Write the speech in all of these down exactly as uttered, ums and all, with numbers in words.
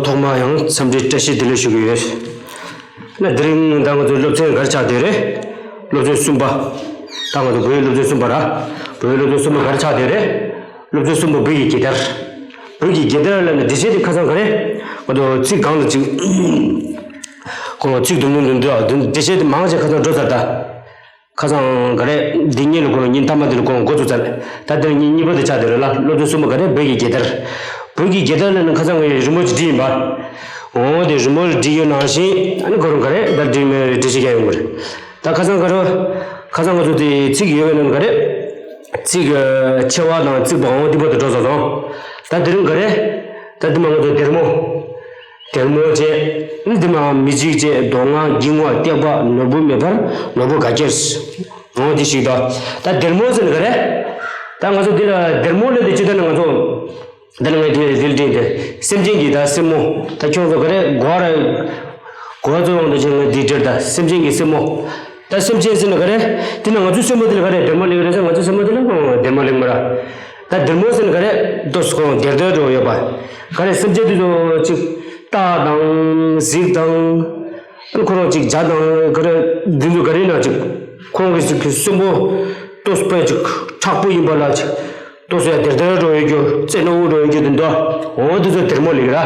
ཐོག་མར་ཡང་འཚམས་འདྲི་བཀྲ་ཤིས་བདེ་ལེགས་ཞུ་གི་ཡོད། ན་དེ་རིང་ད་ང་ཚོའི་སློབ་ཚན་ག་རེ་ཆགས་བསྡད་རེད། སློབ་ཚན་གསུམ་པ། ད་ང་ཚོ་བོད་ཡིག་སློབ་ཚན་གསུམ་པ་ར། བོད་ཡིག་སློབ་ཚན་གསུམ་པ་ག་རེ་ཆགས་བསྡད་རེད། སློབ་ཚན་གསུམ་པ་བོད་ཀྱི་རྒྱལ་དར། བོད་ཀྱི་རྒྱལ་དར་ལབ་ན་འགྲེལ་བཤད་དེ་ཁ་སང་ག་རེ། ང་ཚོ་ཚིག་གང་ལ་ཅིག་ཁོང་ཚིག་དུམ་བུ་འདུག་འདུག་འགྲེལ་བཤད་དེ་མང་ཆེ་ཁ་སང་འགྲོ་ཚར་ད། ཁ་སང་ག་རེ། འདི་ཉིན་ལ་ཁོང་ཉིན་མཐའ་མ་འདི་ལ་ཁོང་འགོ་བཙུགས་ཚར། ད་དེ་ཉིན་གཉིས་པ་དེ་ཆགས་བསྡད་རེད་ལ། སློབ་ཚན་གསུམ་པ་ག་རེ། བོད་ཀྱི་རྒྱལ་དར། བོད་ཀྱི་རྒྱལ་དར་ལབ་ན་ཁ་སང་ངས་རི་མོ་ཅིག་བྲིས་ཡིན་པ། འོ་དེ་རི་མོ་བྲིས་ཡོད་ནང་བཞིན་ཨ་ནི་ཁོ་རང་ག་རེ་ད་བྲིས་མེད་བྲིས་ཤིག་ཡ་ཡོང་གི་རེད། ད་ཁ་སང་ག་རེ། ཁ་སང་ང་ཚོ་དེ་ཚིག་ཡོད་པའི་ནང་ག་རེ། ཚིག་ཆེ་བ་དང་ཚིག་པའང་འདི་པོ་དེ་འགྲོ་ཚར་སོང་། ད་དེ་རིང་ག་རེ། ད་འདི་མ་ང་ཚོ་སྡེར་མོ། སྡེར་མོ་བཅས། འདི་མ་མི་འཇིགས་བཅས། མདོ་སྔགས་འགྱིང་བ་གཏད་པ། ནོར་བུ་མེ་འབར། ནོར་བུ་ག་ཁྱེར། འོ་དེ་ཞིག་དང་། ད་སྡེར་མོ་ཟེར་ནི་ག་རེ། ད་ང་ཚོ་འདི་ལ་སྡེར་མོ་ལབ་དེ་ཅི་ལྟར་ན་ང་ཚོ། འདི་ལ་ངས་དེ་དེ་ལ་དྲན་ཏེ། སེམས་ཅན་གྱི་ད་སེན་མོ། ད་ཁྱོད་ཚོ་ག་རེ་གོ་ར། གོ་ཚོ་ཡོང་དུ་ཅི་ངས་འདི་དྲན་ད། སེམས་ཅན་གྱི་སེན་མོ། ད་སེམས་ཅན་ཟེར་ནི་ག་རེ། དེ་ན་ང་ཚོའི་སེན་མོ་དེ་ལ་ག་རེ་སྡེར་མོ་ལབ་རེད་ཟེར། ང་ཚོའི་སེན་མོ་དེ་ལ་སྡེར་མོ་ལབ་མ་ར། ད་སྡེར་མོ་ཟེར་ནི་ག་རེ། ཏོག་ཙམ་ཁོ་རང་སྡེར་སྡེར་འགྲོ་ཡོད་པ། ག་རེ་སེམས་ཅན་དེ་ཚོ་ཅིག་སྟག་དང་གཟིག་དང་། ཁོ་རང་ཅིག་བྱ་དང་ག་རེ། འདི་ཚོ་ག་རེ་ན་ཅིག་ཁོང་གི་ཅིག་གི་སེན་མོ་ཏོག་ཙམ་ཅིག་མཁྲེགས་པོ་ཡིན་པ་ལ་ཅིག་ཏོག་ཙམ་ཡ་དེར་དེར་འགྲོ་ཡོད་རྒྱུ། རྩེ་ནོར་བུ་འགྲོ་ཡོད་རྒྱུ་དེ་འདུག་འོ་དེ་ཚོ་སྡེར་མོ་ལབ་ར།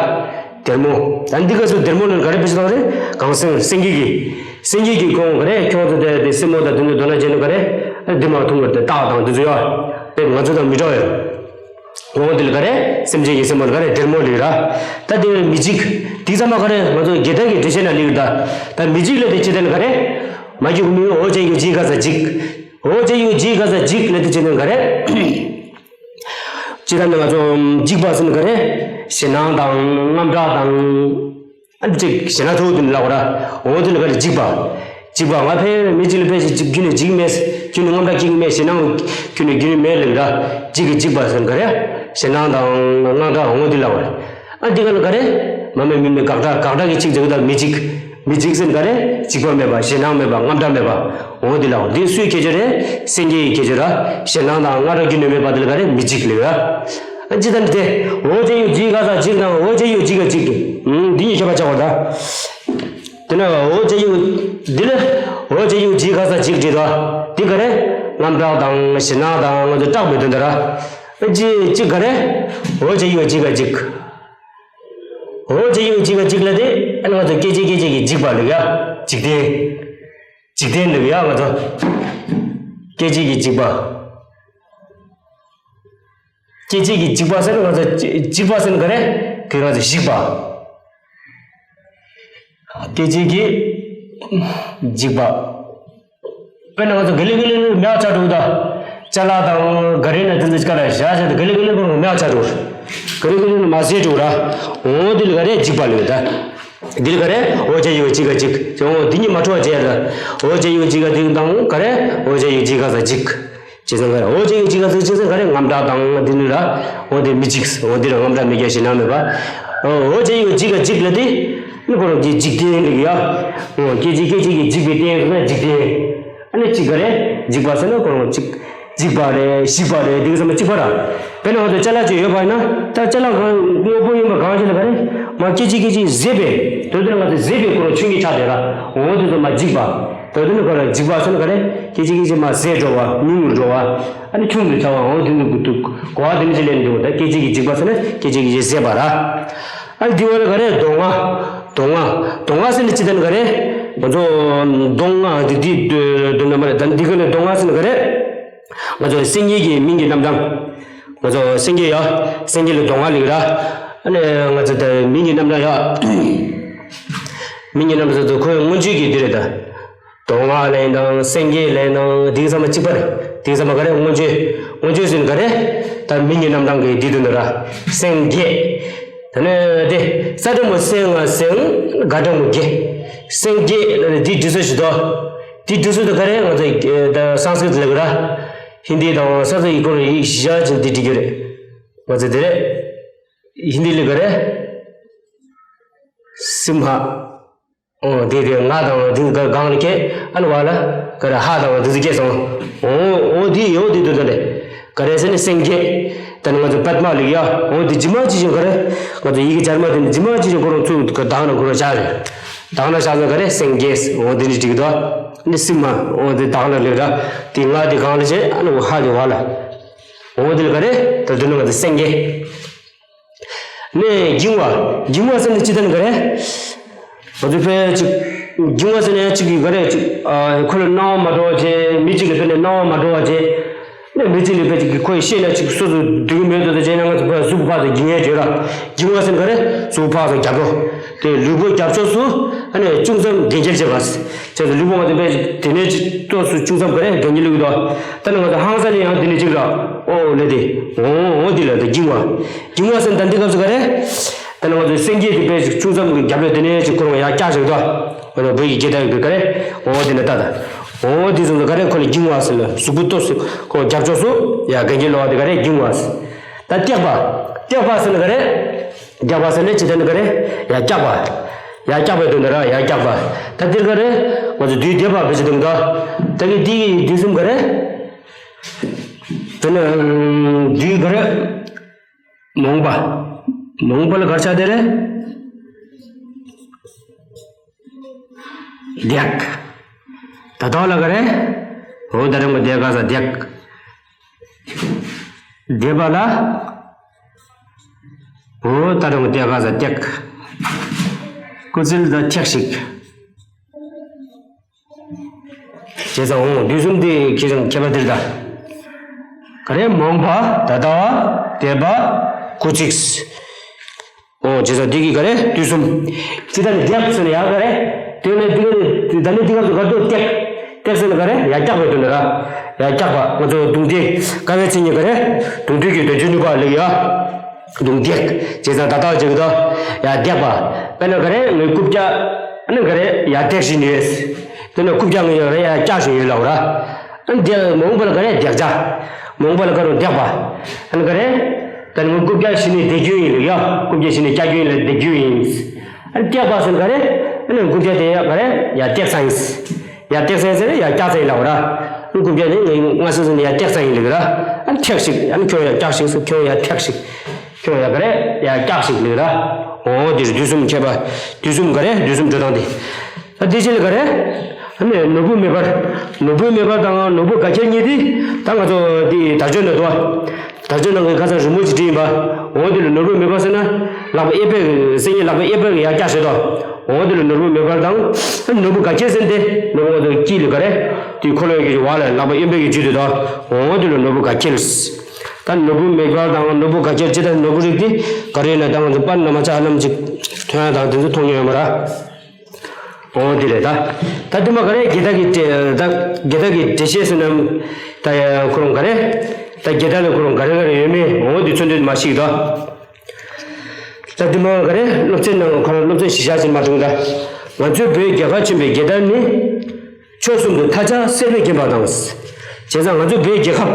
སྡེར་མོ། ད་འདི་ག་ཚོ་སྡེར་མོ་ལ་ག་རེ་ཕེ་ཆ་བཏང་རེད། གངས་སེང་སེང་གེ་གི། སེང་གེ་གི་ཁོང་ག་རེ། ཁྱོད་ཚོ་དེ་དེ་སེན་མོ་དང་དེ་ཚོ་དོ་སྣང་བྱས་ནས་ག་རེ། འདི་མ་ཐུང་བར་དེ་སྟག་དང་དེ་ཚོ་ཡོད། དེ་ང་ཚོ་དང་མི་འདྲ་བས། འོ་དེ་ལ་ག་རེ། སེམས་ཅན་གྱི་སེན་མོ་ལ་ག་རེ། སྡེར་མོ་ལབ་ར། ད་དེ་མི་འཇིགས། དེ་ཚང་མ་ག་རེ། ང་ཚོ་རྒྱལ་དར་གྱི་འགྲེལ་བཤད་ན་ལབ་ཡོད་ད། ད་མི་འཇིགས་ལབ་དེ་ཅི་ལྟར་ན་ག་རེ། མ་འཇིགས་མི་འོ་བྱས་ཡོད་འཇིགས་ག་ས་འཇིགས། འོ་བྱས་ཡོད་འཇིགས་ག་ས་འཇིགས་ལབ་དེ་ཅི་ལྟར་ན་ག་རེ། ཅི་ལྟར་ན་ང་ཚོ་འཇིགས་པ་ཟེར་ན་ག་རེ། ཞེད་སྣང་དང་དངངས་སྐྲག་དང་། ཨ་ནི་ཅིག་ཞེད་སྣང་ཚ་བོ་དེ་ལབ་ར། འོ་དེ་ལ་ག་རེ་འཇིགས་པ། འཇིགས་པ་ང་ཕན་མི་གཅིག་ལ་ཕན་ཞིག་ཅིག་ཁྱོད་ནི་འཇིགས་མེད། ཁྱོད་ནི་དངངས་སྐྲག་སྐྱེ་གི་མེད། ཞེད་སྣང་ཁྱོད་ནི་སྐྱེ་གི་མེད་ལབ་ར། འཇིགས་ཀྱི་འཇིགས་པ་ཟེར་ན་ག་རེ། ཞེད་སྣང་དང་དངངས་སྐྲག་འོ་དེ་ལབ་ར། ཨ་འདི་ག་ལ་ག་རེ། མ་མེད་མི་མེད་དགག་སྒྲ། དགག་སྒྲ་གི་ཚིག་ཟེར་གི་ད་མི་འཇིགས། མི་འཇིགས་ཟེར་ན་ག་རེ། འཇིགས་པ་མེད་པ། ཞེད་སྣང་མེད་པ། དངངས་སྐྲག་མེད་པ། འོ་འདི་ལ་འོ་འདི་སུའི་ཁྱད་ཆོས་རེད། སེང་གེའི་ཁྱད་ཆོས་ར། ཞེད་སྣང་དང་དངངས་སྐྲག་རྒྱུན་ནས་མེད་པ་དེ་ལ་ག་རེ། མི་འཇིགས་ལབ་ཡ། ཨ་ཅི་ད་འདི་དེ། འོ་བྱས་ཡོད་འཇིགས་ག་ས་འཇིགས་དང་། འོ་བྱས་ཡོད་འཇིགས་ག་འཇིགས། ཨུམ་འདི་གཉིས་ཁྱད་པར་ཆགས་པ་ད། དེ་ན་འོ་བྱས་ཡོད་འདི་ལ། འོ་བྱས་ཡོད་འཇིགས་ག་ས་འཇིགས་བྲིས་དོ། འདི་ག་རེ། དངངས་སྐྲག་དང་ཞེད་སྣང་དང་ང་ཚོ་སྐྲག་པའི་དོན་དེ་ར། ཨ་ཅི་ཅི་ག་རེ། འོ་བྱས་ཡོད་འཇིགས་ག་འཇིགས། འོ་བྱས་ཡོད་འཇིགས་ག་འཇིགས་ལབ་དེ། ཨ་ང་ཚོ་སྐད་ཅིག་སྐད་ཅིག་གི་འཇིགས་པ་ལབ་ཡ། འཇིག་རྟེན། འཇིག་རྟེན་ལབ་ཡ་ང་ཚོ། སྐད་ཅིག་གི་འཇིགས་པ། སྐད་ཅིག་གི་འཇིགས་པ་ཟེར་ན་ང་ཚོ་འཇིགས་པ་ཟེར་ན་ག་རེ། དེ་ང་ཚོ་ཞིག་པ། སྐད་ཅིག་གི་འཇིགས་པ། དཔེར་ན་ང་ཚོ་ག་ལེ་ག་ལེ་ལ་མེ་ཆགས་འགྲོ་གི་ད། ཅ་ལག་དང་ག་རེ་ན་དེ་ཚོ་ཅིག་ག་ལ་བཞག་བཞག་ད་ག་ལེ་ག་ལེ་ཁོ་མེ་ཆགས་འགྲོ། ག་ལེ་ག་ལེ་ལ་མ་ཟད་འགྲོ་ར། འོ་དེ་ལ་ག་རེ་འཇིགས་པ་ལབ་ད། འདི་ལ་ག་རེ། འོ་བྱས་ཡོད་འཇིགས་ག་འཇིགས། འོ་འདི་གཉིས་མ་འཕྲོ་བ་བྱས་ད། འོ་བྱས་ཡོད་འཇིགས་ག་འདི་དང་ག་རེ། འོ་བྱས་ཡོད་འཇིགས་ག་ས་འཇིགས། བྱས་ཙང་ག་རེ། འོ་བྱས་ཡོད་འཇིགས་ག་ས་འཇིགས་ཙང་ག་རེ། དངངས་སྐྲག་དང་འདི་ནི་ར། འོ་དེ་མི་འཇིགས། འོ་འདི་ར་དངངས་སྐྲག་མེད་ཀྱང་ཞེད་སྣང་མེད་པ། འོ་བྱས་ཡོད་འཇིགས་ག་འཇིགས་ལབ་དེ། ནི་ཁོ་རང་གི་འཇིག་རྟེན་ལབ་ཡ། འོ་སྐད་ཅིག་སྐད་ཅིག་གི་འཇིག་པའི་རྟེན་ཟེར་ན་འཇིག་རྟེན། ཨ་ནི་གཅིག་ག་རེ། འཇིགས་པ་ཟེར་ན་ཁོ་རང་གཅིག་འཇིགས་པ་རེད། ཞིག་པ་རེད། འདི་ག་ཚང་མ་གཅིག་པ་ར། དཔེར་ན་ང་ཚོ་ཅ་ལག་ཅིག་ཡོད་པ་ཡིན་ན། ད་ཅ་ལག་གང་དངོས་པོ་ཡིན་པ་གང་ཞིག་ལ་ག་རེ། མ་སྐད་ཅིག་སྐད་ཅིག་ཟད་པས། དོན་དུ་ང་ཚོ་ཟད་པའི་ཁོ་རང་ཆོས་ཉིད་ཆགས་བསྡད་ར། འོ་དེ་ཚོ་མ་འཇིགས་པ། དོན་དུ་ནི་ཁོ་རང་འཇིགས་པ་ཟེར་ན་ག་རེ། སྐད་ཅིག་སྐད་ཅིག་མ་ཟད་འགྲོ་བ། ཉུང་ངུར་འགྲོ་བ། ཨ་ནི་ཆུང་དུ་ཆགས་པ། འོ་དེ་ཚོ་གི་འདུག་གོ་བ་དེ་འདྲ་ཅིག་ལེན་འདུག་ད་སྐད་ཅིག་གི་འཇིགས་པ་ཟེར་ན་སྐད་ཅིག་གི་ཟད་པ་ར། ཨ་ནི་དེ་བ་ལ་ག་རེ། མདོ་སྔགས། མདོ་སྔགས། མདོ་སྔགས་ཟེར་ནི་ཅི་ལྟར་ན་ག་རེ། ང་ཚོ་མདོ་སྔགས་འདི་འདི་འདོན་ན་མ་རེད། ད་འདི་ག་ལ་མདོ་སྔགས་ཟེར་ནི་ག་རེ། ང་ཚོ་སེང་གེ་གི་མིང་གི་རྣམ་གྲངས། ང་ཚོ་སེང་གེ་ཡ། སེང་གེ་ལ་མདོ་སྔགས་ལབ་ར། ཨ་ནི་ང་ཚོ་ད་མིང་གི་རྣམ་གྲངས་ཡ། མིང་གི་རྣམ་གྲངས་ཚོ་ཁོའི་མངོན་བརྗོད་ཀྱི་འདི་རེད་ད། མདོ་སྔགས་ལབ་དང་སེང་གེ་ལབ་དང་འདི་ཚང་མ་གཅིག་པ་རེད། འདི་ཚང་མ་ག་རེ། མངོན་བརྗོད། མངོན་བརྗོད་ཟེར་ནི་ག་རེ། ད་མིང་གི་རྣམ་གྲངས་ཀྱི་འདི་དོན་དུ་ར། སེང་གེ། ད་ནི་དེ་ས་གྲོང་མོ་སེང་ང་སེང་། ག་གྲོང་མོ་གེ། སེང་གེ་ལབ་ནི་འདི་འབྲི་སྲོལ་ཞིག་འདུག་འདི་འབྲི་སྲོལ་དེ་ག་རེ། ང་ཚོ་ད་སཾ་སྐྲྀཏ་ལབ་གི་ར། ཧིན་དི་དང་སཾ་སྐྲྀཏ་ཡིག་སྐོར་ཡིག་བཞི་ཅན་འདི་འབྲི་རྒྱུ་རེད། ང་ཚོ་དེ་རེད། ཧིན་དི་ལ་ག་རེ། སིམ་ཧ། ཨོ་དེ་དེ་ང་དང་དེ་ག་གང་ལ་ཁེ། ཨ་ནི་བ་ལ་ག་རེ། ཧ་དང་དེ་ཚོ་སྐྱེས་སོང་། ཨོ་ཨོ་དེ་ཡོད་དེ་དུ་དུ་རེད། ག་རེ་ཟེར་ནི་སེང་གེ། ད་ནི་ང་ཚོ་པདྨ་ལེགས་ཡ། འོ་དེ་ཇི་མ་ཇི་བཞིན་ག་རེ། ང་ཚོ་ཡི་གེ་སྦྱར་མ་དེ་ནི་ཇི་མ་ཇི་བཞིན་ཁོ་རང་ཚུར་གདངས་ན་ཁོ་རང་བཞག་རེད། གདངས་ན་བཞག་ན་ག་རེ་སེང་གེ། འོ་དེ་ནི་འགྲིག་གི་འདུག་ནི་སྲིང་མ། འོ་དེ་གདངས་ན་ལེགས་ར། དེ་ང་དེ་གང་ལ་བྱེད། ཨ་ནི་འོ་ཧ་དེ་བ་ལ། འོ་དེ་ལ་ག་རེ། ད་དེ་ནི་ང་ཚོ་སེང་གེ། ནས་འགྱིང་བ། འགྱིང་བ་ཟེར་ནས་ཅི་ལྟར་ག་རེ། ང་ཚོ་ཕལ་ཆེར་འགྱིང་བ་ཟེར་ནས་ཅིག་གི་ག་རེ་ཅིག་ཨ། ཁོ་ལ་སྣང་བ་མ་འགྲོ་བ་བྱས། མི་གཅིག་གི་ཕན་ནས་སྣང་བ་མ་འགྲོ་བ་བྱས། ནས་མི་གཅིག་ལ་ཕལ་ཆེར་གི་ཁོའི་ཤེས་ན་ཅིག་སོ་སོ་སྡུག་གི་མེད་དོ་དེ་བྱས་ན་ང་ཚོ་ཕར་གཟུགས་ཕར་ཚུར་འགྱིང་ཡས་བྱོས་ར། འགྱིང་བ་ཟེར་ནས་ག་རེ། གཟུགས་ཕར་ཚུར་རྒྱབ་འགྲོ། དེ་ལུས་པོ་རྒྱབ་ཕྱོགས་སུ་ཨ་ནི་ཅུང་ཙམ་འགེངས་སྐྱེལ་བྱེད་པ། བྱས་ཙང་ལུས་པོ་ང་ཚོ་ཕལ་ཆེར་དེ་ནས་ཅིག་ཏོག་ཙམ་ཅུང་ཙམ་ག་རེ་འགེངས་སྐྱེལ་ལུགས་དོ། ད་ནི་ང་ཚོ་ཧང་སང་ནས་ཡང་དེ་ནས་ཅིག་ར། ཨོ་ལེ་དེ། འོ་འོ་དེ་ལ་དེ་འགྱིང་བ། འགྱིང་བ་ཟེར་ན་ད་འདི་སྐབས་སུ་ག་རེ། ད་ནི་ང་ཚོའི་སེང་གེ་དེ་དཔེ་ཞིག་ཅུང་ཙམ་གྱི་རྒྱབ་ལོགས་དེ་ནས་ཅིག་ཁོ་རང་ཡར་བཀྱག་བཞག་འདུག་ང་ཚོ་བོད་ཀྱི་སྐད་བརྡ་གི་ག་རེ། འོ་དེ་ནས་ལྟ་ད། འོ་དེ་ཙམ་དུ་ག་རེ་ཁོ་ལ་འགྱིང་བ་ཟེར་ལ། གཟུགས་པོ་ཏོག་ཙམ་ཁོ་རྒྱབ་ཕྱོགས་སུ་ཡར་འགེངས་སྐྱེལ་ལོག་པ་དེ་ག་རེ་འགྱིང་བ་ཟེར། ད་བཏེགས་པ། བཏེགས་པ་ཟེར་ན་ག་རེ། བཏེགས་པ་ཟེར་ན་ཅི་ལྟར་ནི་ག་རེ། ཡར་བཀྱག་པ། ཡར་བཀྱག་པའི་དོན་དུ་ར། ཡར་བཀྱག་པ། ད་འདིར་ག་རེ། ང་ཚོ་རྡུལ་འདེགས་པ་བེད་སྤྱོད་གཏོང་གི་འདུག་ད་གི་འདི་གི་རྡུལ་གསུམ་ག་རེ། དེ་ནས་རྡུལ་ག་རེ། མ་འོངས་པ། མ་འོངས་པ་ལ་ག་རེ་ཆགས་བསྡད་རེད། བཏེགས། ད་ལྟ་བ་ལ་ག་རེ། འོ་ད་རུང་གི་བཏེགས་ག་ས་བཏེགས། འདེགས་པ་ལ། འོ་ད་རུང་གི་བཏེགས་ག་ས་བཏེགས། སྐུ་ཚེ་ལ་ད་ཐེག་ཞིག་བྱས་ཙང་འོང་། དུས་གསུམ་དེ་ཁྱེད་རང་མཁས་པ་འདིར་ད། ག་རེ། མ་འོངས་པ། ད་ལྟ་བ། འདས་པ། སྐུ་ཚེགས། འོ་བྱས་ཙང་འདི་གི་ག་རེ། དུས་གསུམ། ཅི་ལྟར་ནི་བཏེགས་ཟེར་ན་ཡང་ག་རེ། དེ་ནས་འདི་ག་རེ། ད་ནི་འདི་ག་ཚོ་ག་རེ་བཏེགས། བཏེགས་ཟེར་ན་ག་རེ། ཡར་བཀྱག་པའི་དོན་དུ་ར། ཡར་བཀྱག་པ། ང་ཚོ་གདུང་འདེགས། དཀའ་བའི་མཚན་ཉིད་ག་རེ། གདུང་འདེགས་ཀྱི་དོན་བྱེད་ནུས་པ་ལེགས་ཡ། གདུང་འདེགས། བྱས་ཙང་ད་ལྟ་བ་བྱེད་ཀྱི་དོ། ཡར་བཏེགས་པ། དཔེར་ན་ག་རེ། ངའི་རྐུབ་བཀྱག་ཨ་ནི་ག་རེ་ཡར་བཏེགས་བཞིན་ཡོད། དེ་ནས་རྐུབ་བཀྱག་ངས་ཡར་ཡར་བཀྱག་བཞིན་ཡོད་ལབ་ར། ཨ་ནི་དེ་མ་འོངས་པ་ལ་ག་རེ། འདེགས་བྱ། མ་འོངས་པ་ལ་ག་རེ། འདེགས་པ། ཨ་ནི་ག་རེ། ད་ནི་ངའི་རྐུབ་བཀྱག་གཞི་ནས་འདེགས་རྒྱུ་ཡིན་ལབ་ཡ། རྐུབ་བཀྱག་གཞི་ནས་བཀྱག་རྒྱུ་ཡིན་ལབ། འདེགས་རྒྱུ་ཡིན། ཨ་ནི་བཏེགས་པ་ཟེར་ན་ག་རེ། ཨ་ནི་རྐུབ་བཀྱག་དེ་ཡར་ག་རེ། ཡར་བཏེགས་ཚར་ཡིན། ཡར་བཏེགས་ཚར་ཡིན་ཟེར་ན་ཡར་བཀྱག་ཚར་ཡིན་ལབ་ར། ཨ་ནི་རྐུབ་བཀྱག་དེ་ངས་སྔ་སེ་སེ་ནས་ཡར་བཏེགས་ཚར་ཡིན་ལབ་ར། ཨ་ནི་ཐེག་ཞིག་ཨ་ནི་ཁྱོད་ཡར་བཀྱག་ཞིག་ཟེར། ཁྱོད་ཡར་ཐེག་ཞིག་ཁྱོད་ཡར་ག་རེ། ཡར་བཀྱག་ཞིག་ལབ་ར། འོ་དེ་རེད། དུས་གསུམ་མཁས་པ། དུས་གསུམ་ག་རེ། དུས་གསུམ་འགྲོ་སྟངས་དེ། ད་དེ་བཞིན་ལ་ག་རེ། ཨ་ནི་ནོར་བུ་མེ་འབར། ནོར་བུ་མེ་འབར་དང་ནོར་བུ་དགའ་འཁྱིལ་གཉིས་དེ་ད་ང་ཚོ་དེ་དར་ལྕོག་ནས་འདུག་བ། དར་ལྕོག་ནང་གི་ཁ་སང་རི་མོ་ཅིག་བྲིས་ཡིན་པ། འོ་དེ་ལ་ནོར་བུ་མེ་འབར་ཟེར་ན། ལག་པ་གཡས་པས། སེང་གེ་ལག་པ་གཡས་པས་ཡར་བཀྱག་བྱེད་དོ། འོ་དེ་ལ་ནོར་བུ་མེ་འབར་དང་། ནོར་བུ་དགའ་འཁྱིལ་ཟེར་ཏེ་ནོར་བུ་ང་ཚོ་དཀྱིལ་ལ་ག་རེ། དེ་འཁོར་ལོ་གི་བར་ལ་ལག་པ་གཡོན་པས་ཀྱི་བརྒྱུད་དེ་དོ། འོ་དེ་ལ་ནོར་བུ་དགའ་འཁྱིལ། ད་ནོར་བུ་མེ་འབར་དང་ནོར་བུ་དགའ་འཁྱིལ་ཅི་ལྟར་ནོར་བུ་རིགས་དེ་ག་རེ་ཡིན་ན། ད་ང་ཚོ་པར་ནང་མ་ཆ་ཧ་ལམ་ཅིག་ཐོན་ཡ་དང་དེ་ཚོ་མཐོང་མྱོང་ཡོད་མ་རེད། འོ་དེ་རེད་ད། ད་དེ་མ་ག་རེ་རྒྱལ་དར་གྱི་སྤྲེལ། ད་རྒྱལ་དར་གྱི་འགྲེལ་བཤད་ཟེར་ན། ད་ཁོ་རང་ག་རེ། ད་རྒྱལ་དར་ལ་ཁོ་རང་ག་རེ་ག་རེ་ཡོད་མེད། འོ་དེ་ཚོ་འདི་མ་ཤེས་ད། ད་དེ་མ་ག་རེ་སློབ་ཚན་ནང་ཁོ་རང་སློབ་ཚན་གཞི་བཞག་ཅིག་མ་གཏོང་ད། ང་ཚོའི་བོད་རྒྱལ་ཁབ་ཆེན་པོའི་རྒྱལ་དར་ནི། ཕྱོགས་གསུམ་དུ་མཐའ་ལྕགས་སེར་པོས་བརྒྱན་པ་དང་། བྱས་ཙང་ང་ཚོའི་བོད་རྒྱལ་ཁབ།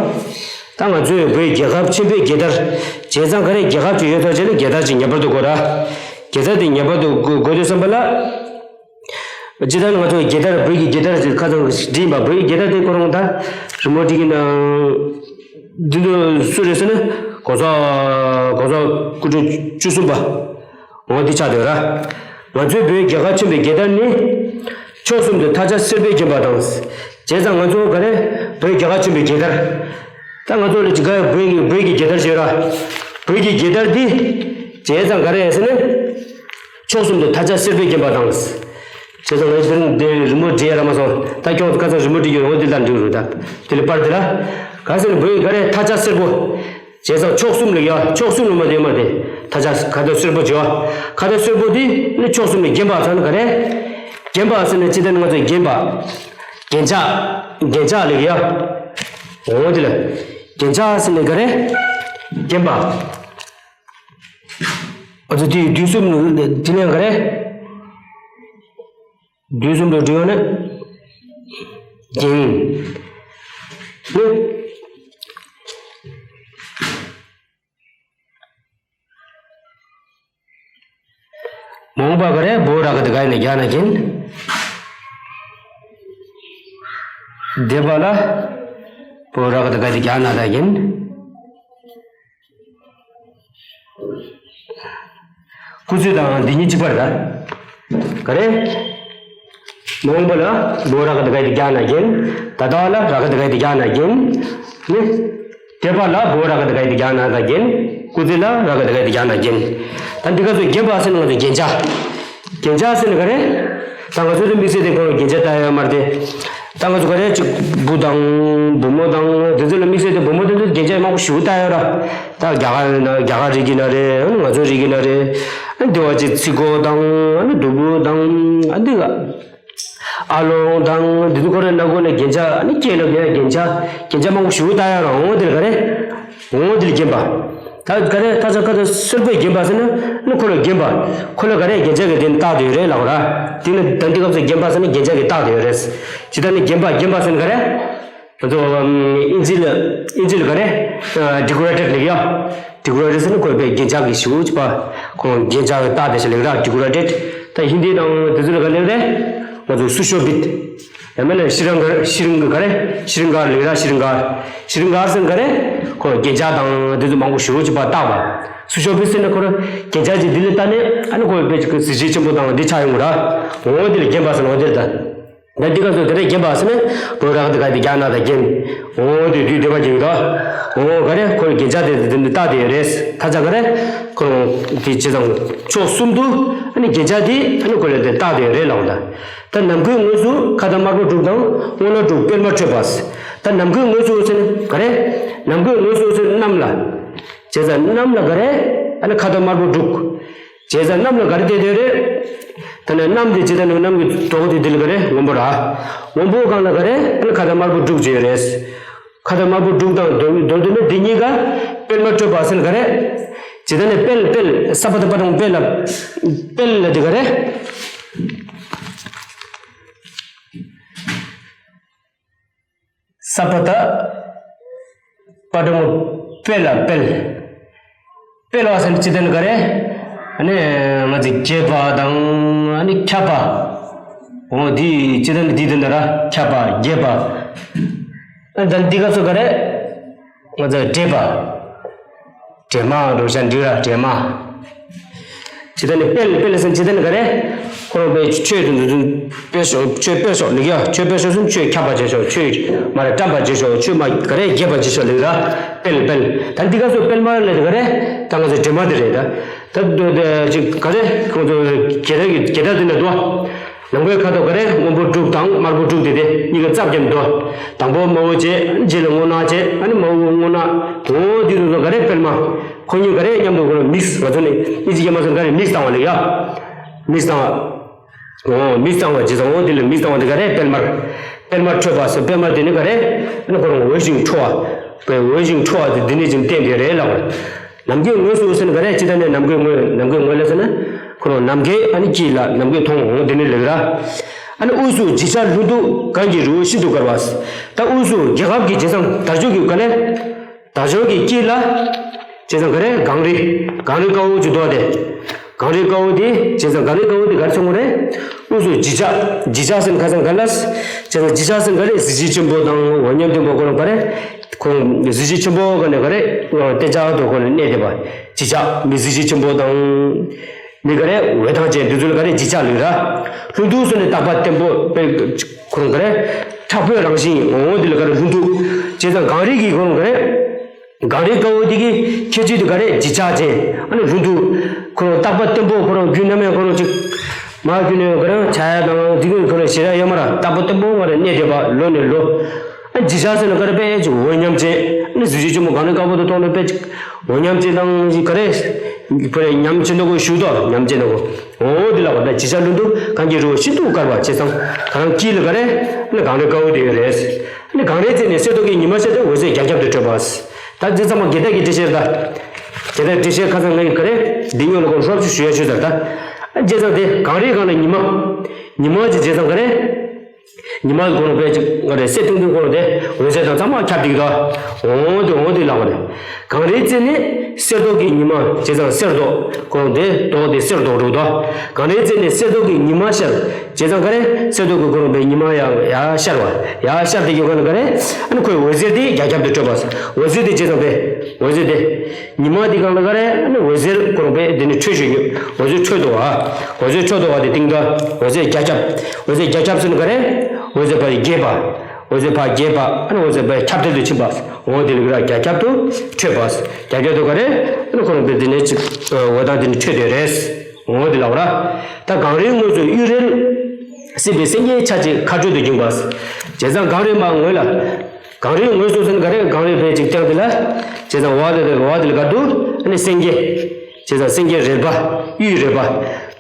ད་ང་ཚོའི་བོད་རྒྱལ་ཁབ་ཆེན་པོའི་རྒྱལ་དར། བྱས་ཙང་ག་རེ་རྒྱལ་ཁབ་ཅིག་ཡོད་ཐག་བྱས་ན་རྒྱལ་དར་ཅིག་ངེས་པར་དུ་དགོས་ར། རྒྱལ་དར་དེ་ངེས་པར་དུ་དགོས་དགོས་དུས་ཙམ་པ་ལ། སྤྱིར་བཏང་ང་ཚོ་རྒྱལ་དར། བོད་ཀྱི་རྒྱལ་དར་ཅིག་ཁ་སང་བྲིས་ཡིན་པ། བོད་ཀྱི་རྒྱལ་དར་དེ་ཁོ་རང་ད་རི་མོ་བྲིས་ཀྱི་ན། འདི་ཚོ་སུ་རེད་ཟེར་ན། གོང་ས་གོང་ས་སྐུ་ཕྲེང་བཅུ་གསུམ་པ། འོ་འདི་ཆགས་བསྡད་ར། ང་ཚོའི་བོད་རྒྱལ་ཁབ་ཆེན་པོའི་རྒྱལ་དར་ནི། ཕྱོགས་གསུམ་དུ་མཐའ་ལྕགས་སེར་པོས་བརྒྱན་པ་དང་། བྱས་ཙང་ང་ཚོ་ག་རེ། བོད་རྒྱལ་ཁབ་ཆེན་པོའི་རྒྱལ་དར། ད་ང་ཚོ་ལ་ཅིག་ག་བོད་ཀྱི་བོད་ཀྱི་རྒྱལ་དར་ཅིག་ཡོད་ར། བོད་ཀྱི་རྒྱལ་དར་འདི། བྱས་ཙང་ག་རེ་ཟེར་ན། ཕྱོགས་གསུམ་དུ་མཐའ་ལྕགས་སེར་པོས་བརྒྱན་པ་དང་། བྱས་ཙང་ང་ཚོ་འདི་རི་མོ་བྲིས་ཡ་རག་མ་སོང་། ད་ཁྱོད་ཚོ་ཁ་སང་རི་མོ་བྲིས་ཡོད། འོ་འདི་ལ་འགྲིག་རུ་ད། དེ་ལ་པར་དེ་ལ། ག་ཟེར་ན་བོད་ཀྱི་ག་རེ་མཐའ་ལྕགས་སེར་པོ། བྱས་ཙང་ཕྱོགས་གསུམ་ལ་ཡ། ཕྱོགས་གསུམ་ལ་མ་དེ་མ་དེ། མཐའ་ལྕགས་ཁ་དར་སེར་པོ་བྱས་པ། ཁ་དར་སེར་པོ་དེ་ནི་ཕྱོགས་གསུམ་ལ་བརྒྱན་པ་ཟེར་ན་ག་རེ། བརྒྱན་པ་ཟེར་ན་སྤྱིར་བཏང་ང་ཚོས་བརྒྱན་པ། རྒྱན་ཆ། རྒྱན་ཆ་ལ་ཡ། འོ་དེ་ལ། རྒྱན་ཆ་ཟེར་ན་ག་རེ། བརྒྱན་པ། ང་ཚོ་དེ་དུས་གསུམ་དེ་ནས་ག་རེ། དུས་གསུམ་དུ་འབྲི་ཡོང་ན། རྒྱན་ཡིན། ནི། མ་འོངས་པ་ག་རེ། བོད་ར་ག་དེ་ག་ནས་རྒྱག་ན་གིན། འདས་པ་ལ། བོད་ར་ག་དེ་ག་དེ་རྒྱག་ན་ད་གིན། སྐུ་ཚེ་དང་འདི་གཉིས་གཅིག་པ་རེད་ད། ག་རེ། མ་འོངས་པ་ལ་བོ་ར་ག་ད་ག་ཡི་དེ་རྒྱག་ན་རྒྱན། ད་ལྟ་བ་ལ་ར་ག་ད་ག་ཡི་དེ་རྒྱག་ན་རྒྱན། ནི། འདས་པ་ལ་བོ་ར་ག་ད་ག་ཡི་དེ་རྒྱག་ན་ད་རྒྱན། སྐུ་ཚེ་ལ་ར་ག་ད་ག་ཡི་དེ་རྒྱག་ན་རྒྱན། ད་འདི་ག་ཚོ་རྒྱན་པ་ཟེར་ན་ང་ཚོ་རྒྱན་ཆ། རྒྱན་ཆ་ཟེར་ན་ག་རེ། ད་ང་ཚོ་ལ་དམིགས་བསལ་དེ་ཁོང་རྒྱན་ཆ་ལྟ་ཡོད་མ་རེད་དེ། ད་ང་ཚོ་ག་རེ་ཅིག་བུ་དང་བུ་མོ་དང་དེ་ཚོ་ལ་དམིགས་བསལ་དེ་བུ་མོ་དེ་ཚོ་རྒྱན་ཆ་མང་པོ་ཞེ་པོ་ལྟ་ཡོད་ར། ད་རྒྱ་གར་ཡིན་ན་རྒྱ་གར་རིགས་ཡིན་ན་རེད། ང་ཚོ་རིགས་ཡིན་ན་རེད། ཨ་འདི་བ་ཅིག་ཚིག་གོ་དང་ཨ་ནི་གདུ་བུ་དང་ཨ་འདི་ག་ཨ་ལོང་དང་འདི་ཚོ་ཁོ་རེ་སྣ་ཁོ་ནས་རྒྱན་ཆ་ཨ་ནི་སྐྱེས་ལ་རྒྱན་ཆ་རྒྱན་ཆ་མང་པོ་ཞེ་པོ་ལྟ་ཡོད་ར། འོང་དེ་ལ་ག་རེ། འོང་དེ་ལ་རྒྱན་པ། ད་ག་རེ་ད་ཆ་ཁ་ད་སེར་པོའི་རྒྱན་པ་ཟེར་ན་ནི་ཁོ་ལ་རྒྱན་པ། ཁོ་ལ་ག་རེ་རྒྱན་ཆ་གི་དེ་ནི་རྟགས་དེ་ཡོད་རེད་ལབ་ར། དེ་ནི་ད་འདི་སྐབས་སུ་རྒྱན་པ་ཟེར་ན་རྒྱན་ཆ་གི་རྟགས་དེ་ཡོད་རེད། ཇི་ལྟར་ནི་རྒྱན་པ་རྒྱན་པ་ཟེར་ན་ག་རེ། ང་ཚོ་ཨིན་ཇི་ལ་ཨིན་ཇི་ལ་ག་རེ། ཌི་ཀོ་རེ་ཊེཌ་ལབ་ཡ། ཌི་ཀོ་རེ་ཊེཌ་ཟེར་ན་ཁོ་པའི་རྒྱན་ཆ་གི་ཞེ་པོ་ཅིག་པ། ཁོང་རྒྱན་ཆ་གི་རྟགས་དེ་ཞིག་ལབ་ར། ཌི་ཀོ་རེ་ཊེཌ། ད་ཧིན་དི་དང་དེ་ཚོ་ལ་ག་ལབ་རེད། ང་ཚོ་སུ་ཤོ་བིད། ཡང་མིན་ན་ཤི་རང་གར་ཤི་རང་ག་རེ་ཤི་རང་གར་ལབ་ར། ཤི་རང་གར། ཤི་རང་གར་ཟེར་ག་རེ། ཁོ་རྒྱན་ཆ་དང་དེ་ཚོ་མང་པོ་ཞེ་པོ་ཅིག་པ་བཏགས་པ། སུ་ཤོ་བིད་ཟེར་ན་ཁོ་ར་རྒྱན་ཆ་ཅིག་འདི་ལ་བལྟས་ནས་ཨ་ནི་ཁོ་པའི་ཅིག་གཟི་བརྗིད་ཆེན་པོ་དང་འདི་ཆགས་ཡོང་གི་ར། འོ་འདི་ལ་རྒྱན་པ་ཟེར་ན་འོ་འདིར་ད། ད་འདི་ག་ཚོ་དེ་འདྲ་རྒྱན་པ་ཟེར་ན་བོད་རང་དེ་ག་དེ་རྒྱ་ནག་དང་རྒྱན། འོ་དེ་དུས་འདོད་པ་རྒྱན་གྱི་ད། འོ་ག་རེ་ཁོ་ར་རྒྱན་ཆ་དེ་དེ་འདི་བཏགས་དེ་རེད། ད་ཆ་ག་རེ། ཁོ་རང་དེ་བྱས་ཙང་ཕྱོགས་གསུམ་དུ་ཨ་ནི་རྒྱན་ཆ་དེ་ཨ་ནི་ཁོ་ལ་དེ་བཏགས་དེ་རེད་ལབ་ད། ད་ནམ་མཁའི་ངོས་སུ་ཁ་དར་དམར་པོ་དྲུག་དང་སྔོ་ནག་དྲུག་སྤེལ་མ་འཕྲོད་པ། ད་ནམ་མཁའི་ངོས་སུ་ཟེར་ན་ག་རེ། ནམ་མཁའི་ངོས་སུ་ཟེར་ན་གནམ་ལ། བྱས་ཙང་གནམ་ལ་ག་རེ། ཨ་ནི་ཁ་དར་དམར་པོ་དྲུག་བྱས་ཙང་གནམ་ལ་ག་རེ་བསྡད་དེ་རེད། ད་ནི་གནམ་དེ་ཇི་ལྟར་ནི་གནམ་གྱི་གྲོགས་དེ་དེ་ལ་ག་རེ་སྔོན་པོ་ར། སྔོན་པོ་སྒང་ལ་ག་རེ་ཨ་ནི་ཁ་དར་དམར་པོ་དྲུག་བྱས་རེད། ཁ་དར་དམར་པོ་དྲུག་དང་མདོར་མདོར་བསྡུས་ན་འདི་གཉིས་ཀ་སྤེལ་མ་འཕྲོད་པ་ཟེར་ན་ག་རེ། ཇི་ལྟར་ནི་སྤེལ་སྤེལ་ས་པ་ད་པ་དང་སྤེལ་ལ་སྤེལ་ལ་དེ་ག་རེ། ས་པ་ད། པ་དང་སྤེལ་ལ་སྤེལ། སྤེལ་བ་ཟེར་ན་ཅི་ལྟར་ནི་ག་རེ། ཨ་ནི་ང་ཚོ་རྒྱས་པ་དང་ཨ་ནི་ཁྱབ་པ། འོ་འདི་ཅི་ལྟར་ནི་འདི་དོན་དུ་ར་ཁྱབ་པ་རྒྱས་པ། ཨ་ད་འདི་ག་ཚོ་ག་རེ། ང་ཚོ་འདྲེས་པ། འདྲེས་མ་འགྲོ་བྱ་འདྲེས་ར་འདྲེས་མ། ཇི་ལྟར་ནི་སྤེལ་སྤེལ་ཟེར་ཇི་ལྟར་ནི་ག་རེ། ཁོ་རང་པའི་ཆོས་དུ་འདུ་འཛིན་སྤེལ་ཤོག་ཆོས་སྤེལ་ཤོག་ལེགས་ཡ། ཆོས་སྤེལ་ཤོག་ཟེར་ཆོས་ཁྱབ་པ་བྱེད་ཤོག་ཆོས་མ་རེད་བཀྲམ་པ་བྱེད་ཤོག་ཆོས་མ་ག་རེ་རྒྱས་པ་བྱེད་ཤོག་ལེགས་ར། སྤེལ་སྤེལ། ད་འདི་ག་ཚོ་སྤེལ་མ་ལས་ག་རེ། ད་ང་ཚོ་འདྲེས་མ་དེ་རེད་ད། ད་འདི་འདི་ཅི་ག་རེ་ཁོང་ཚོ་རྒྱལ་རབས་ཀྱི་རྒྱལ་རབས་དེ་ན་འདུག་ནམ་མཁའི་ཁ་དོག་ག་རེ་སྔོན་པོ་དྲུག་དང་དམར་པོ་དྲུག་དེ་དེ་གཉིས་ཀ་རྩ་བརྒྱབ་འདུག་དང་པོ་དམར་པོ་བྱས་རྗེས་ལ་སྔོ་ནག་བྱས་ཨ་ནི་དམར་པོ་སྔོ་ནག་འོ་འདི་ཚོ་ག་རེ་སྤེལ་མ། ཁོ་གཉིས་ག་རེ་མཉམ་དུ་ཁོ་རང་མིག་སི་ང་ཚོ་ནི་ཨིན་ཇི་སྐད་མ་སོང་ག་རེ་མིག་སི་བཏང་བ་ལེགས་ཡ། མིག་སི་བཏང་བ། འོ་མིག་སི་བཏང་བ་ཇི་ཙམ་འོ་དེ་ལ་མིག་སི་བཏང་བ་དེ་ག་རེ་སྤེལ་མར། སྤེལ་མར་འཕྲོད་པ་ཟེར་སྤེལ་མར་དེ་ནི་ག་རེ། ཨ་ནི་ཁོ་རང་འོད་བཞིན་འཕྲོ་བ། པའི་འོད་བཞིན་འཕྲོ་བ་དེ་འདི་ནས་ཀྱང་བསྟན་པའི་རེད་ལབ། ནམ་མཁའི་ངོས་སུ་ཟེར་ན་ག་རེ་ཅི་ལྟར་ནས་ནམ་མཁའི་ངོས་ནམ་མཁའི་ངོས་ལ་ཟེར་ན། ཁོ་རང་ནམ་མཁའི་ཨ་ནི་དཀྱིལ་ལ་ནམ་མཁའི་མཐོང་འོང་དེ་ནི་ལེགས་ར། ཨ་ནི་དབུས་སུ་བརྗིད་ཆགས་ལྷུན་སྡུག་གང་གི་རི་བོ་ཤིན་ཏུ་དཀར་བ། ད་དབུས་སུ་རྒྱལ་ཁབ་ཀྱི་རྗེས་སམ་དར་ལྕོག་གི་ག་ལེ། དར་ལྕོག་གི་དཀྱིལ་ལ། བྱས་ཙང་ག་རེ་གངས་རི། གངས་རི་དཀར་པོ་ཅིག་འདུག་སྟེ། གངས་རི་དཀར་པོ་དེ་བྱས་ཙང་གངས་རི་དཀར་པོ་དེ་ག་རེ་མཚོན་གྱི་རེད། དབུས་སུ་བརྗིད་ཆགས་བརྗིད་ཆགས་ཟེར་ན་ཁ་སང་ག་ལ། བྱས་ཙང་བརྗིད་ཆགས་ཟེར་ན་ག་རེ་གཟི་བརྗིད་ཆེན་པོ་དང་འོད་ཉམས་ལྡན་པ་ཁོ་རང་ག་རེ། ཁོང་གཟི་བརྗིད་ཆེན་པོ་ག་ནས་ག་རེ། གཏན་འཇགས་ཐོག་ཁོ་ནས་གནས་བསྡད་པ། བརྗིད་ཆགས་མི་གཟི་བརྗིད་ཆེན་པོ་དང་། མི་ག་རེ་འོད་ཐང་ཅན་དེ་ཚོ་ལ་ག་རེ་བརྗིད་ཆགས་ལུས་ར། ལྷུན་སྡུག་སོགས་ནི་རྟག་པ་བརྟན་པོ་དཔེ་ཁོ་རང་ག་རེ། དྲག་པོའི་རང་བཞིན་འོང་འོང་དེ་ལ་ག་རེ་ལྷུན་སྡུག་བྱས་ཙང་གངས་རི་གི་ཁོ་རང་ག་རེ། གངས་རི་དཀར་པོ་དེ་གི་ཁྱད་ཆོས་དེ་ག་རེ་བརྗིད་ཆགས་ཅན་ཨ་ནི་ལྷུན་སྡུག་ཁོ་རང་རྟག་པ་བརྟན་པོ་ཁོ་རང་རྒྱུན་ནམ་ཡང་ཁོ་རང་ཅིག་མ་རྒྱུན་ནས་ག་རེ་ཆ་ཡ་དང་དེ་གི་ཁོ་རང་ཞེ་དྲག་ཡོད་མ་ར་རྟག་པ་བརྟན་པོ་ང་རེ་གནས་བསྡད་པ་ལོ་ནས་ལོ། ཨ་བརྗིད་ཆགས་ཟེར་ན་ག་རེ་དཔེ་ཅིག་འོད་ཉམས་ཅན་ཨ་ནི་གཟི་བརྗིད་ཆེན་པོ་གངས་རི་དཀར་པོ་དེ་མཐོང་ནས་དཔེ་ཅིག་འོད་ཉམས་ཅན་དང་ག་རེ། ཁོ་རེ་ཉམས་ཅན་དུ་གོ་ཞུ་དོ་ཉམས་ཅན་དུ་གོ། འོ་དེ་ལ་གོ་ད་བརྗིད་ཆགས་ལྷུན་སྡུག་གང་གི་རི་བོ་ཤིན་ཏུ་དཀར་བ་བྱས་ཙང་ག་རང་དཀྱིལ་ལ་ག་རེ། ཨ་ནི་གངས་རི་དཀར་པོ་དེ་ཡོད་རེད། ཨ་ནི་གངས་རིའི་རྩེ་ནས་གསེར་མདོག་གི་ཉི་མ་ཤར་ཏེ་འོད་ཟེར་རྒྱ་ཁྱབ་ཏུ་འཕྲོས་པ། ད་འདི་ཚང་མ་རྒྱལ་དར་གྱི་འགྲེལ་བཤད་རེད་ད། རྒྱལ་དར་འགྲེལ་བཤད་ཁ་སང་ངས་ག་རེ། འདི་སྔོན་ལ་གོ་ཧྲོབ་ཅིག་ཞུ་ཡ་ཞུ་ཚར་ད། ཨ་བྱས་ཙང་དེ་གངས་རིའི་སྒང་ལ་ཉི་མ། ཉི་མ་ཅིག་བྱས་ཙང་ག་རེ། ཉི་མ་ཁོ་རང་དཔེ་ཅིག་ག་རེ་གསལ་ཐུང་ཐུང་ཁོ་རང་དེ་འོད་ཟེར་དང་ཚང་མ་ཁྱབ་བསྡད་ཀྱི་འདུག་འོ་དེ་འོ་དེ་ལབ་པ་རེད། གངས་རིའི་རྩེ་ནས་གསེར་མདོག་གི་ཉི་མ་བྱས་ཙང་གསེར་མདོག་ཁོ་རང་དེ་མདོག་དེ་གསེར་མདོག་འདྲ་བོ་འདུག་གངས་རིའི་རྩེ་ནས་གསེར་མདོག་གི་ཉི་མ་ཤར། བྱས་ཙང་ག་རེ་གསེར་མདོག་གི་ཁོ་རང་དཔེ་ཉི་མ་ཡར་ཡར་ཤར་བ་ཡར་ཤར་དེ་ཡོད་ག་ལ་ག་རེ་ཨ་ནི་ཁོའི་འོད་ཟེར་དེ་རྒྱ་ཁྱབ་ཏུ་འཕྲོས་པ། འོད་ཟེར་དེ་བྱས་ཙང་དཔེ་འོད་ཟེར་དེ། ཉི་མ་འདི་སྒང་ལ་ག་རེ་ཨ་ནི་འོད་ཟེར་ཁོ་རང་དཔེ་འདི་ནི་འཕྲོས་བཞིན་ཡོད། འོད་ཟེར་འཕྲོས་འདུག་བ། འོད་ཟེར་འཕྲོས་འདུག་བ་དེ་སྟེང་དུ་འོད་ཟེར་རྒྱ་ཁྱབ། འོད་ཟེར་རྒྱ་ཁྱབ་ཟེར་ནི་ག་རེ། འོད་ཟེར་ཕར་རྒྱས་པ། འོད་ཟེར་ཕར་རྒྱས་པ་ཨ་ནི་འོད་ཟེར་ཕར་ཁྱབ་གདལ་དུ་ཕྱིན་པ། འོ་དེ་ལ་ག་རེ་རྒྱ་ཁྱབ་ཏུ་འཕྲོས་པ། རྒྱ་ཁྱབ་ཏུ་ག་རེ་ཨ་ནི་ཁོ་རང་དཔེ་འདི་ནི་ཅིག་འོད་མདངས་འདི་ནི་འཕྲོས་དེ་རེད། འོ་དེ་ལབ་ར། ད་གངས་རིའི་ངོས་སུ་གཡུ་རལ་སྲིད་པའི་སེང་གེའི་ཆ་གཅིག་ཁ་སྤྲོད་དུ་འགྱིང་བ། བྱས་ཙང་གངས་རིའི་མར་ངོས་ལ། གངས་རིའི་ངོས་སུ་ཟེར་ན་ག་རེ་གངས་རིའི་བལ་ཅིག་སྟེང་དེ་ལ། བྱས་ཙང་འོག་དེ་ལ་འོག་དེ་ལ་ག་འདུག་ཨ་ནི་སེང་གེ། བྱས་ཙང་སེང་གེ་རལ་པ། གཡུའི་རལ་པ།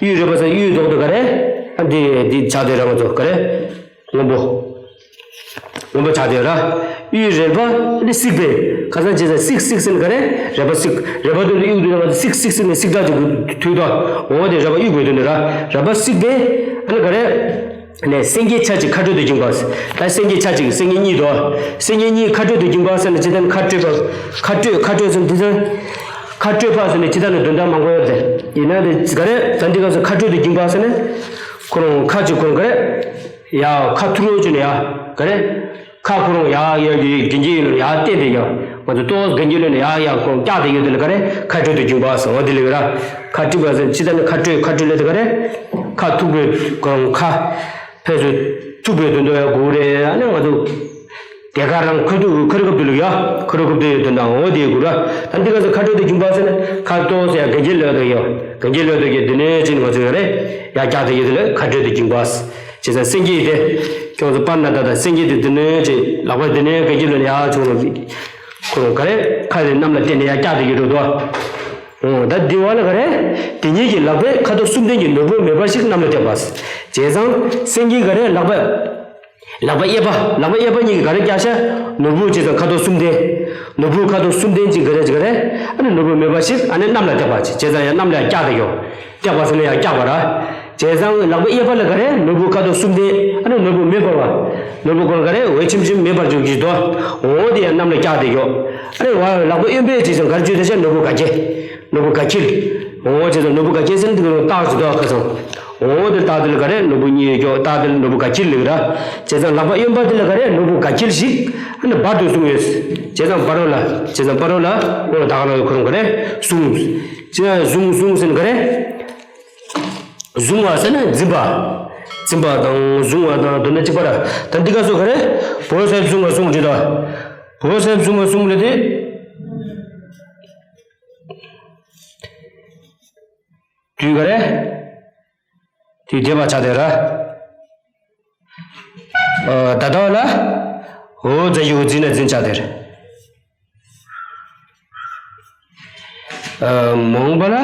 གཡུའི་རལ་པ་ཟེར་གཡུའི་མདོག་དེ་ག་རེ། ཨ་འདི་འདི་ཆགས་དེ་ར་ང་ཚོ་ག་རེ། སྔོན་པོ། སྔོན་པོ་ཆགས་དེ་ར། གཡུའི་རལ་པ་ཨ་ནི་བསིགས་པས་ཁ་སང་བྱས་ཙང་བསིགས་བསིགས་ཟེར་ན་ག་རེ་རལ་པ་བསིགས། རལ་པ་དེ་ལ་གཡུ་དེ་ལ་ང་ཚོ་བསིགས་བསིགས་ཟེར་ནས་བསིགས་དག་ཅིག་དུས་དང་འོ་དེ་རལ་པ་གཡུ་དགོས་དོན་དེ་ར། རལ་པ་བསིགས་པས་ཨ་ནི་ག་རེ། ནས་སེང་གེའི་ཆ་གཅིག་ཁ་སྤྲོད་དུ་འགྱིང་བ། ད་སེང་གེའི་ཆ་གཅིག་སེང་གེ་གཉིས་དོ། སེང་གེ་གཉིས་ཁ་སྤྲོད་དུ་འགྱིང་བ་ཟེར་ན་ཅི་ལྟར་ཁ་སྤྲོད་པ། ཁ་སྤྲོད་ཁ་སྤྲོད་ཟེར་ན་འདི་ཚོ། ཁ་སྤྲོད་པ་ཟེར་ན་ཅི་ལྟར་ནི་དོན་དག་མང་པོ་ཡོད་དེ། ཡིན་ན་དེ་ག་རེ་ད་འདི་ག་ཚོ་ཁ་སྤྲོད་དུ་འགྱིང་བ་ཟེར་ན། ཁོ་རང་ཁ་གཅིག་ཁོ་རང་ག་རེ། ཡ་ཁ་ཐུར་རོ་བྱས་ནས་ཡ་ག་རེ། ཁ་ཁོ་རང་ཡ་ཡ་གི་གི་གི་ཡོད་ཡ་བསྟན་དེ་ཡ། ང་ཚོ་ཏོག་གི་གི་ལོན་ཡ་ཡ་ཁོ་རང་བཀྱག་དེ་ཡོད་དེ་ལ་ག་རེ་ཁ་སྤྲོད་དུ་འགྱིང་བ་ཟེར་བ་དེ་ལ་ག་ར། ཁ་སྤྲོད་པ་ཟེར་ཅི་ལྟར་ནི་ཁ་སྤྲོད་ཁ་སྤྲོད་ལས་དེ་ག་རེ། ཁ་ཐུག་པའི་གང་ཁ། ཕལ་ཆེར་ཐུག་པའི་དོན་དུ་ཡང་དགོས་རེད་ཨ་ནི་ང་ཚོ། དེ་ག་རང་ཁ་ཐུག་ཁ་རུ་ཁབ་ཏུ་ལུག་ཡ། ཁ་རུ་ཁབ་ཏུ་ཡོད་དོན་དང་འོ་དེའི་དགོས་ར། ད་འདི་ག་ཚོ་ཁ་སྤྲོད་དུ་འགྱིང་བ་ཟེར་ན་ཁ་ཏོག་ཟེར་ཡ་གན་རྐྱལ་ལོས་དོ་ཡོ། གན་རྐྱལ་ལོས་དོ་གི་འདི་ནས་ཅི་ནི་ང་ཚོ་ཡོད་རེད། ཡ་རྒྱག་དེ་ཡོད་དེ་ལ་ཁ་སྤྲོད་དུ་འགྱིང་བ། བྱས་ཙང་སེང་གེ་ཡི་དེ། ཁྱོད་ཚོ་པར་ན་ད་ད་སེང་གེ་དེ་འདི་ནས་ཅི་ལག་པ་འདི་ནས་གན་རྐྱལ་ལོས་ནས་ཡ་ཆུང་རུ། ཁོ་རང་ག་རེ་ཁ་རེ་གནམ་ལ་བསྟན་ནས་ཡ་རྒྱག་དེ་ཡོད་འགྲོ་དོ། འོ་ད་འདི་བ་ལ་ག་རེ། དེ་ཉིད་ཀྱི་ལག་པས་ཁ་དོག་གསུམ་ལྡན་གྱི་ནོར་བུ་མེད་པ་ཞིག་གནམ་ལ་བཏེགས་པ། བྱས་ཙང་སེང་གེ་ག་རེ་ལག་པ། ལག་པ་གཡས་པ་ལག་པ་གཡས་པ་གཉིས་ཀྱིས་ག་རེ་བཀྱག་ཤག་ནོར་བུ་བྱས་ཙང་ཁ་དོག་གསུམ་ལྡན། ནོར་བུ་ཁ་དོག་གསུམ་ལྡན་གྱི་ག་རེ་ག་རེ། ཨ་ནི་ནོར་བུ་མེད་པ་ཞིག་ཨ་ནི་གནམ་ལ་བཏེགས་པ་ཅིག་བྱས་ཙང་ཡང་གནམ་ལ་ཡང་བཀྱག་དེ་ཡོད། བཏེགས་པ་ཟེར་ན་ཡང་བཀྱག་པ་ར། བྱས་ཙང་ལག་པ་གཡས་པ་ལ་ག་རེ་ནོར་བུ་ཁ་དོག་གསུམ་ལྡན་ཨ་ནི་ནོར་བུ་མེད་པ་བ། ནོར་བུ་ཁོ་རང་ག་རེ་འོད་ཆེམ་ཆེམ་མེད་པར་འཇོག་གི་དོ། འོ་དེ་ཡང་གནམ་ལ་བཀྱག་དེ་ཡོད། ཨ་ནི་བ་ལག་པ་གཡོན་པས་བྱས་ཙང་ག་རེ་བརྗོད་དེ་ཤག་ནོར་བུ་ག་གེ། ནོར་བུ་ག་ཁྱིལ། འོ་བྱས་ཙང་ནོར་བུ་ག་ཁྱིལ་ཟེར་ནི་དེ་ཁོ་རང་རྟགས་ཟེར་དོ་ཁ་སང་། འོ་དེ་རྟགས་དེ་ལ་ག་རེ་ནོར་བུ་གཉིས་ཡོད་ཀྱོག་རྟགས་དེ་ལ་ནོར་བུ་ག་ཁྱིལ་ལེགས་ར། བྱས་ཙང་ལག་པ་གཡོན་པ་དེ་ལ་ག་རེ་ནོར་བུ་ག་ཁྱིལ་ཞིག་ཨ་ནི་འབར་དུ་བཟུང་ཡོད། བྱས་ཙང་འབར་རོ་ལ་བྱས་ཙང་འབར་རོ་ལ་འོ་ད་ག་རང་ཁོ་རང་ག་རེ་བཟུང་། བྱས་བཟུང་བཟུང་ཟེར་ནི་ག་རེ། བཟུང་བ་ཟེར་ན་འཛིན་པ། འཛིན་པ་དང་བཟུང་བ་དང་དོན་ན་གཅིག་པ་ར། ད་འདི་ག་སོ་ག་རེ། བོད་ཟེར་བཟུང་བ་བཟུང་འདྲི་ད། བོད་ཟེར་བཟུང་བ་བཟུང་ལེ་དེ། དུས་ག་རེ། དུས་འདས་པ་ཆགས་དེ་ར། ཨ་ད་ལྟ་བ་ལ། འོ་ཛ་ཡུ་འཛིན་ན་འཛིན་ཆགས་དེ་ར། ཨ་མ་འོངས་པ་ལ།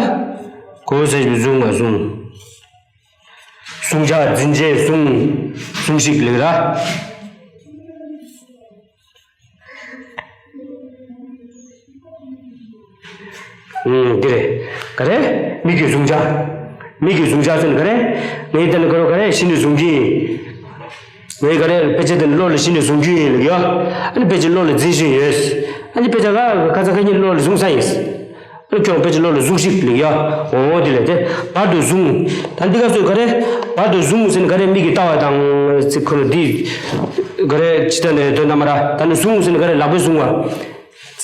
གོ་ས་ཞིག་བཟུང་མ་བཟུང་། བཟུང་བྱ་འཛིན་བྱེད་བཟུང་། བཟུང་ཞིག་ལེགས་ར། ཨུམ། འདི་རེད། ག་རེ། མིག་གིས་བཟུང་བྱ། མིག་གིས་བཟུང་བྱ་ཟེར་ན་ག་རེ། ངས་དེ་ནི་ག་རེ་ག་རེ་གཞི་ནས་བཟུང་གི་ཡིན། ངས་ག་རེ་དཔེ་ཆ་དེ་ནི་བློ་ལ་གཞི་ནས་བཟུང་གི་ཡིན་ལ་ཡོད། ཨ་ནི་དཔེ་ཆ་བློ་ལ་འཛིན་བཞིན་ཡོད། ཨ་ནི་དཔེ་ཆ་ག་ག་ཚ་ག་གཉིས་བློ་ལ་བཟུང་ས་ཡིན། ཨ་ནི་ཁྱོད་དཔེ་ཆ་བློ་ལ་བཟུང་ཞིག་ལ་ཡོད། འོ་དེ་ལས་དེ་བར་དུ་བཟུང་། ད་འདི་ག་ཚོད་ག་རེ། བར་དུ་བཟུང་ཟེར་ན་ག་རེ་མིག་གིས་ལྟ་བ་དང་ཚིག་ཁོ་ན་འདི། ག་རེ་ཅི་ལྟ་ནས་དོན་དམ་ར་ད་ནི་བཟུང་ཟེར་ན་ག་རེ་ལག་པས་བཟུང་བ།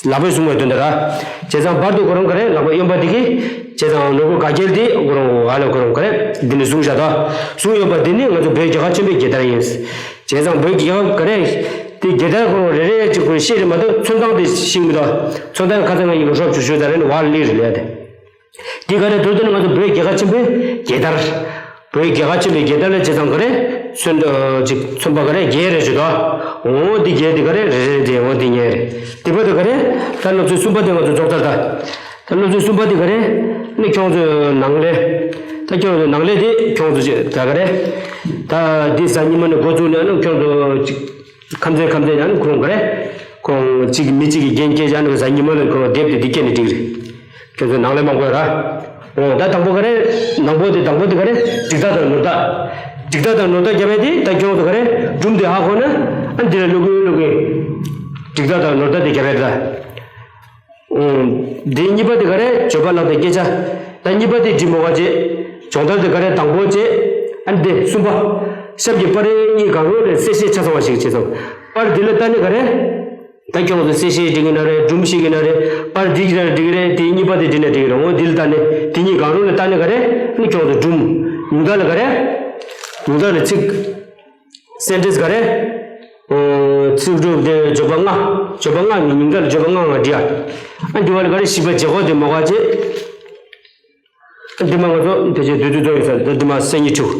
ལག་པས་བཟུང་བའི་དོན་དུ་ར། བྱས་ཙང་བར་དུ་ཁོ་རང་ག་རེ་ལག་པ་གཡོན་པ་དེ་གིས་བྱས་ཙང་ནོར་བུ་ག་ཁྱིལ་དེ་ཁོ་རང་ཨ་ལ་ཁོ་རང་ག་རེ་འདི་ནི་བཟུང་བཞག་ད། བཟུང་ཡོད་པ་འདི་ནི་ང་ཚོ་བོད་རྒྱལ་ཁབ་ཆེན་པོའི་རྒྱལ་དར་ཡིན། བྱས་ཙང་བོད་རྒྱལ་ཁབ་ག་རེ་དེ་རྒྱལ་དར་ཁོ་རང་རེ་རེ་གཅིག་ཁོ་རང་ཤེས་རེད་མ་གཏོགས་ཚོན་མདངས་དེ་ཤེས་མི་འདུག་ཚོན་མདངས་ཁ་ཚ་ང་ཡིན་གོ་ཧྲོབ་ཆུ་ཆུ་ད་རེ་ནི་བར་ལི་རེད་ལས་དེ། འདི་ག་རེ་མདོར་བསྡུས་ན་ང་ཚོ་བོད་རྒྱལ་ཁབ་ཆེན་པོའི་རྒྱལ་དར། བོད་རྒྱལ་ཁབ་ཆེན་པོའི་རྒྱལ་དར་ལ་བྱས་ཙང་ག་རེ། ཚོན་ཅིག་ཚོན་པ་ག་རེ་རྒྱས་རེ་བྱེད་དོ། འོ་འདི་རྒྱས་འདི་ག་རེ་རེ་རེ་རེ་འོ་འདི་ཉེ་རེ། འདི་བ་འདི་ག་རེ། ད་སློབ་ཚན་གསུམ་པ་འདི་ང་ཚོ་རྫོགས་ཚར་ད། ད་སློབ་ཚན་གསུམ་པ་འདི་ག་རེ། ནི་ཁྱོད་ཚོའི་ནང་ལས། ད་ཁྱོད་ཚོའི་ནང་ལས་འདི་ཁྱོད་ཚོ་ཅིག་ད་ག་རེ། ད་འདི་གཟའ་ཉི་མ་ནས་འགོ་བཙུགས་ནས་ནི་ཁྱོད་ཚོ་ཅིག་ཁམས་ཚན་ཁམས་ཚན་ཡང་ཁོང་ག་རེ། ཁོང་གཅིག་མི་གཅིག་གི་རྒྱན་སྐྱེས་བཞག་ནས་གཟའ་ཉི་མ་ལ་ཁོང་དེབ་དེ་འདི་སྐྱེས་ནས་འགྲིག་རེད། ཁྱོད་ཚོ་ནང་ལས་མང་པོ་ར། འོ་ད་དང་པོ་ག་རེ། ནང་པོ་དེ་དང་པོ་དེ་ག་རེ་འགྲིག་རྟགས་དང་ནོར་རྟགས། འགྲིག་མཐའ་དང་ནོར་མཐའ་རྒྱབ་ཡ་དེ་ད་ཁྱོད་ཚོ་ག་རེ་སྒྲུང་དེ་ཧ་གོ་ན་ཨ་འདི་ལ་བླུག་གི་བླུག་གི། འགྲིག་མཐའ་དང་ནོར་མཐའ་དེ་རྒྱབ་ཡ་ད། ཨུམ། དེ་གཉིས་པ་དེ་ག་རེ་བརྗོད་པ་ལ་དང་སྐད་ཆ། ད་གཉིས་པ་དེ་འབྲི་མོ་བ་བྱེད། སྦྱོང་བརྡར་དེ་ག་རེ་དང་པོ་བྱེད། ཨ་འདི་གསུམ་པ། ཞབས་ཀྱི་པར་རིས་གཉིས་གང་རུང་ལས་གསལ་བཤད་ཆ་ཚང་བ་ཞིག་བྱེད་ཚོ། པར་འདི་ལ་ལྟ་ནི་ག་རེ། ད་ཁྱོད་ཚོ་གསལ་བཤད་འབྲི་གི་ན་རེད། སྒྲུང་བཤད་ཀྱི་ན་རེད། པར་འདི་གི་ན་རེད། འགྲིག་གི་རེད། དེ་གཉིས་པ་དེ་འབྲི་ན་འགྲིག་གི་རེད། འོ་འདི་ལ་ལྟ་ནི་དེ་གཉིས་གང་རུང་ལ་ལྟ་ནི་ག་རེ། ཨ་ནི་ཁྱོད་ཚོ་སྒྲུང་། ཉུང་མཐའ་ལ་ག་རེ། ཉུང་མཐའ་ལ་ཚིག་སེན་ཊེན་སི་ག་རེ། ཨོ། ཚིག་གྲུབ་དེ་བརྗོད་པ་ལྔ། བརྗོད་པ་ལྔ་ནི་ཉུང་མཐའ་ལ་བརྗོད་པ་ལྔ་ལྔ་འབྲི་ཡ། ཨ་འདི་བ་ལ་ག་རེ་བཞི་པ་བྱེད་སྒོ་དེ་མོ་ག་བྱེད། ཨ་འདི་མ་ང་ཚོ་དེ་བྱེད་དུས་དུས་ཚོད་ཡོད་ས་རེད། ད་འདི་མ་སེ་ཉི་ཁྲུ།